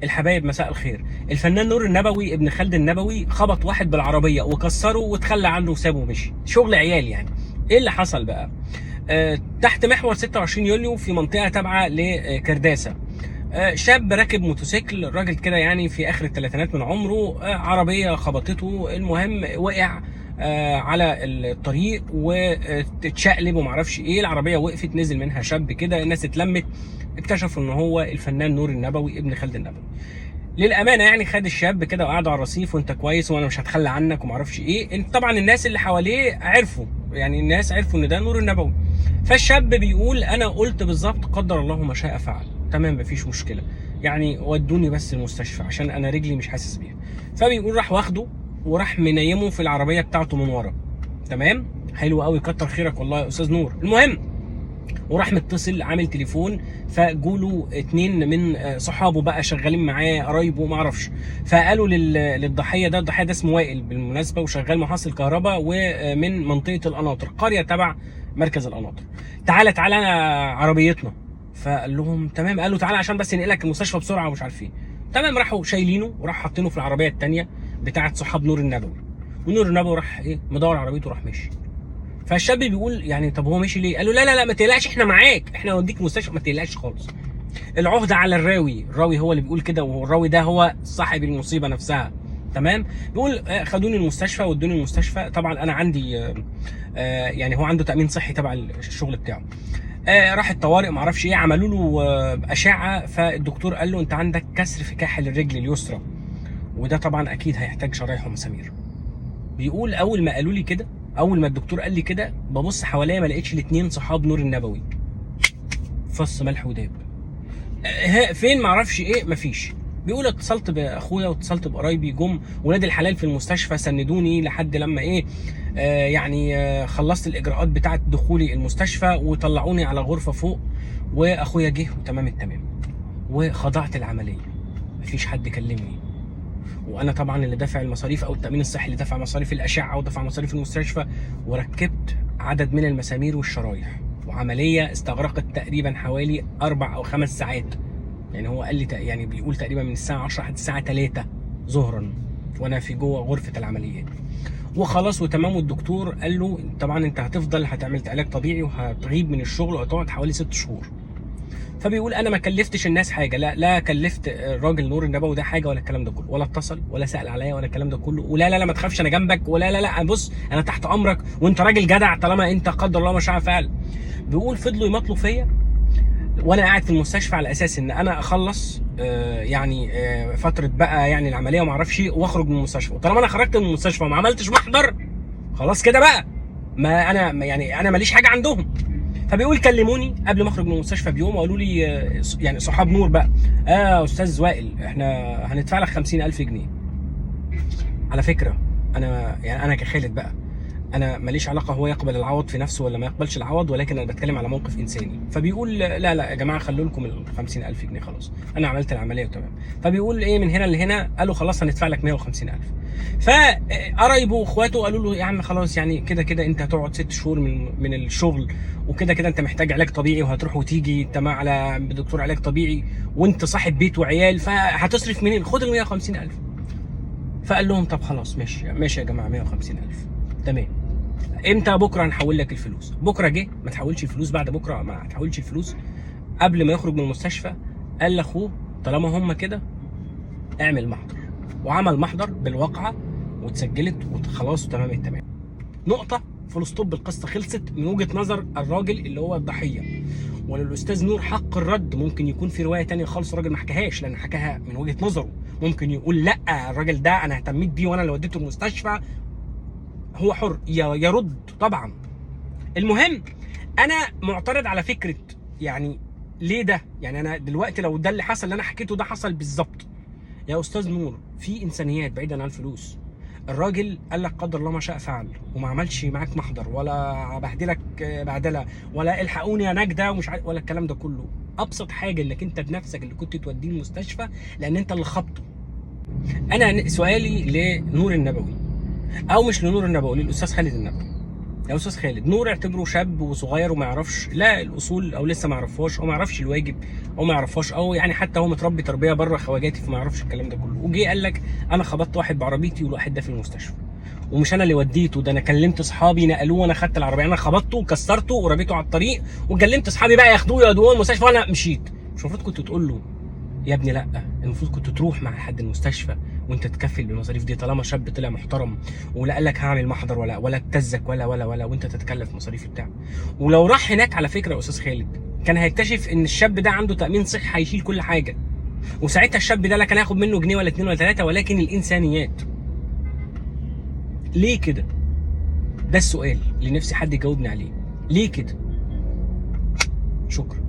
الحبايب مساء الخير. الفنان نور النبوي ابن خالد النبوي خبط واحد بالعربية وكسره وتخلى عنه وسابه ومشي، شغل عيال يعني. ايه اللي حصل بقى؟ تحت محور 26 يوليو في منطقة تابعه لكرداسه، شاب راكب موتوسيكل، راجل كده يعني في اخر الثلاثينات من عمره، عربية خبطته، المهم وقع على الطريق واتشقلب ومعرفش ايه، العربية وقفت، نزل منها شاب كده، الناس اتلمت، اكتشفوا ان هو الفنان نور النبوي ابن خالد النبوي. للامانة يعني خد الشاب كده وقعده على الرصيف، وانت كويس وانا مش هتخلى عنك ومعرفش ايه. طبعا الناس اللي حواليه عرفوا، يعني الناس عرفوا ان ده نور النبوي. فالشاب بيقول انا قلت بالظبط قدر الله ما شاء فعل، تمام مفيش مشكلة، يعني ودوني بس المستشفى عشان انا رجلي مش حاسس بيها. فبيقول راح واخده وراح منيمه في العربية بتاعته من ورا، تمام حلو قوي، كتر خيرك والله يا استاذ نور. المهم وراح متصل عامل تليفون، فجوله اتنين من صحابه بقى شغالين معاه، قرايبه ما اعرفش، فقالوا للضحيه ده، الضحية ده اسمه وائل بالمناسبة، وشغال محصل كهرباء ومن منطقة القناطر، قرية تبع مركز القناطر. تعالى تعالى عربيتنا. فقال لهم تمام، قالوا تعالى عشان بس ننقلك المستشفى بسرعة ومش عارف ايه. تمام، راحوا شايلينه وراحوا حاطينه في العربية الثانية بتاعه صحاب نور النبوي، ونور النبوي راح ايه مدور عربيته وراح ماشي. فالشاب بيقول يعني طب هو مشي ليه؟ قالوا لا لا لا ما تقلقش احنا معاك، احنا هنوديك المستشفى ما تقلقش خالص. العهده على الراوي، الراوي هو اللي بيقول كده، والراوي ده هو صاحب المصيبة نفسها، تمام. بيقول خدوني المستشفى ودوني المستشفى. طبعا انا عندي يعني هو عنده تامين صحي تبع الشغل بتاعه. راح الطوارئ ما اعرفش ايه، عملوا له اشعه، فالدكتور قال له انت عندك كسر في كاحل الرجل اليسرى، وده طبعا اكيد هيحتاج شرايح ومسامير. بيقول اول ما قالوا لي كده، اول ما الدكتور قال لي كده، ببص حواليا ما لقيتش الاثنين صحاب نور النبوي، فص ملح وداب، فين ما اعرفش ايه، مفيش. بيقول اتصلت باخويا واتصلت بقرايبي، جم ولاد الحلال في المستشفى سندوني لحد لما ايه يعني خلصت الاجراءات بتاعه دخولي المستشفى، وطلعوني على غرفة فوق، واخويا جه وتمام التمام، وخضعت العملية، مفيش حد كلمني، وانا طبعا اللي دافع المصاريف او التامين الصحي اللي دفع مصاريف الاشعة ودفع مصاريف المستشفى، وركبت عدد من المسامير والشرايح، وعملية استغرقت تقريبا حوالي 4 أو 5 ساعات. يعني هو قال لي يعني بيقول تقريبا من الساعة 10 لحد الساعة 3 ظهرا وانا في جوه غرفة العمليات، وخلاص وتمام. والدكتور قال له طبعا انت هتفضل هتعمل علاج طبيعي وهتغيب من الشغل وهتقعد حوالي 6 شهور. فبيقول انا ما كلفتش الناس حاجة، لا لا كلفت الراجل نور النبوي ده حاجة ولا الكلام ده كله، ولا اتصل ولا سال عليا ولا الكلام ده كله، ولا لا لا ما تخافش انا جنبك، ولا لا لا بص انا تحت امرك وانت راجل جدع طالما انت قدر الله ما شاء فعل. بيقول فضلوا يمطلوا فيا وانا قاعد في المستشفى على اساس ان انا اخلص يعني فترة بقى يعني العملية وما اعرفش واخرج من المستشفى، وطالما انا خرجت من المستشفى وما عملتش محضر خلاص كده بقى، ما انا يعني انا ماليش حاجة عندهم. فبيقول كلموني قبل ما اخرج من المستشفى بيوم وقالوا لي يعني صحاب نور بقى، استاذ وائل احنا هندفع لك 50,000 جنيه. على فكرة انا يعني انا كخالد بقى انا ماليش علاقة هو يقبل العوض في نفسه ولا ما يقبلش العوض، ولكن انا بتكلم على موقف انساني. فبيقول لا لا يا جماعة خلوا لكم ال 50,000 جنيه خلاص انا عملت العملية وتمام. فبيقول ايه من هنا لهنا، قالوا خلاص هندفع لك 150,000. فقرايبه واخواته قالوا له يا عم خلاص يعني كده كده انت هتقعد 6 شهور من الشغل، وكده كده انت محتاج علاج طبيعي وهتروح وتيجي انت مع على دكتور علاج طبيعي وانت صاحب بيت وعيال، فهتصرف منين؟ خد ال 150,000. فقال لهم طب خلاص ماشي ماشي يا جماعة 150,000 تمام. امتى؟ بكره هنحول لك الفلوس. بكره جه ما تحولش الفلوس، بعد بكره ما تحولش الفلوس. قبل ما يخرج من المستشفى قال لاخوه طالما هم كده اعمل محضر، وعمل محضر بالواقعه واتسجلت وخلاص وتمام التمام. نقطة full stop، القصة خلصت من وجهه نظر الراجل اللي هو الضحية. وللاستاذ نور حق الرد، ممكن يكون في رواية تانية خالص الراجل ما حكاهاش لان حكاها من وجهه نظره، ممكن يقول لا الراجل ده انا اهتميت بيه وانا اللي وديته المستشفى، هو حر يرد طبعا. المهم انا معترض على فكرة يعني ليه ده، يعني انا دلوقتي لو ده اللي حصل اللي انا حكيته ده حصل بالظبط يا استاذ نور، في انسانيات بعيدا عن الفلوس. الراجل قال لك قدر الله ما شاء فعل، وما عملش معاك محضر ولا بهدلك بهدله ولا الحقوني يا نجده ومش عارف ولا الكلام ده كله. ابسط حاجة انك انت بنفسك اللي كنت توديه المستشفى لان انت اللي خبطه. انا سؤالي لنور النبوي، او مش لنور النبوي، للاستاذ خالد النبوي، يا استاذ خالد، نور اعتبره شاب وصغير وما يعرفش لا الاصول، او لسه ما يعرفهاش، او ما يعرفش الواجب، او ما يعرفهاش، او يعني حتى هو متربي تربيه بره خواجاتي فما يعرفش الكلام ده كله، وجي قال لك انا خبطت واحد بعربيتي والواحد ده في المستشفى، ومش انا اللي وديته ده، انا كلمت اصحابي نقلوه وانا خدت العربية، انا خبطته وكسرته ورميته على الطريق وكلمت اصحابي بقى ياخدوه يودوه المستشفى وانا مشيت. مش المفروض كنت تقول له يا ابني لا، المفروض كنت تروح مع حد المستشفى وانت تكفل بالمصاريف دي، طالما شاب طلع محترم ولا قال لك هعمل محضر ولا ابتزك ولا ولا ولا، وانت تتكلف مصاريف بتاعه. ولو راح هناك على فكرة يا استاذ خالد كان هيكتشف ان الشاب ده عنده تامين صحي هيشيل كل حاجة، وساعتها الشاب ده لا كان هياخد منه جنيه ولا اتنين ولا تلاتة، ولكن الانسانيات. ليه كده؟ ده السؤال اللي نفسي حد يجاوبني عليه، ليه كده؟ شكرا.